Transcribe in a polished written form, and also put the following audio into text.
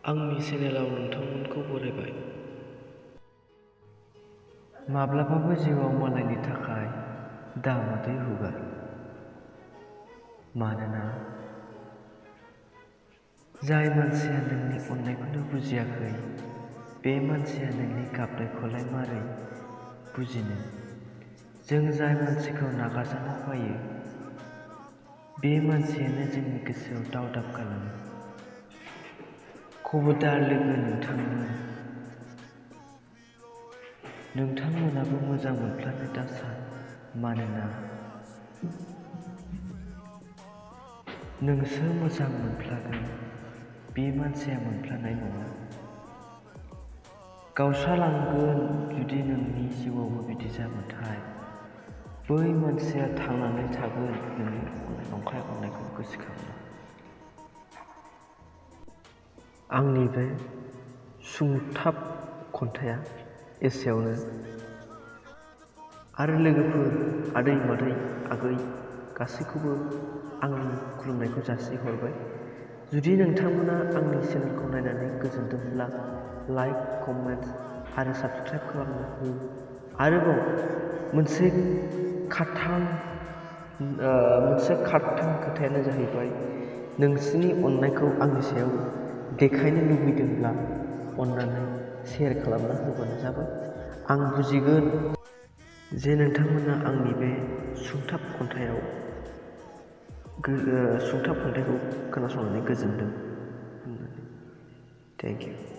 आंनि चेनेलाव नोंथांमोनखौ बरायबाय। माब्लाबाबो जिउआव मालायनि थाखाय दामोदै हुगार। मानोना जाय मानसिया नोंनि अननायखौनो बुजियाखै, बे मानसिया नोंनि गाबनायखौलाय मारै बुजिनो? जों जाय मानसिखौ नागारजानो बायो, बे मानसियानो जोंनि गोसोआव दावदाब खालामो। खबरदार लोगो नोंथांमोनाबो मोजां मोनफ्लानो दासान, मानोना नोंसो मोजां मोनफ्लागोन, बे मानसिया मोनफ्लानाय नङा। गावस्रालांगोन जुदि नोंनि जिउआवबो बिदि जाबाथाय, बै मानसिया थांनानै थागोन नोंनि नंखाय अननायखौ गोसोखांना। आंनि बे सुंथाब खन्थाइया एसेयावनो। आरो लोगोफोर, आदै मादै आगै गासैखौबो आंनि खुलुमनायखौ जासिहरबाय। जुदि नोंथांमोना आंनि चेनेलखौ नायनानै गोजोनदोंब्ला लाइक, कमेन्ट आरो साबस्क्राइब खालामना हो। आरोबाव मोनसे खाथां खोथायानो जाहैबाय, नोंसिनि अननायखौ आंनि सायाव देखायनो लुबैदोंब्ला अननानै शेयार खालामना होबानो जाबाय। आं बुजिगोन जे नोंथांमोना आंनि बे सुंथाब खन्थाइखौ खोनासंनानै गोजोनदों होननानै। Thank you.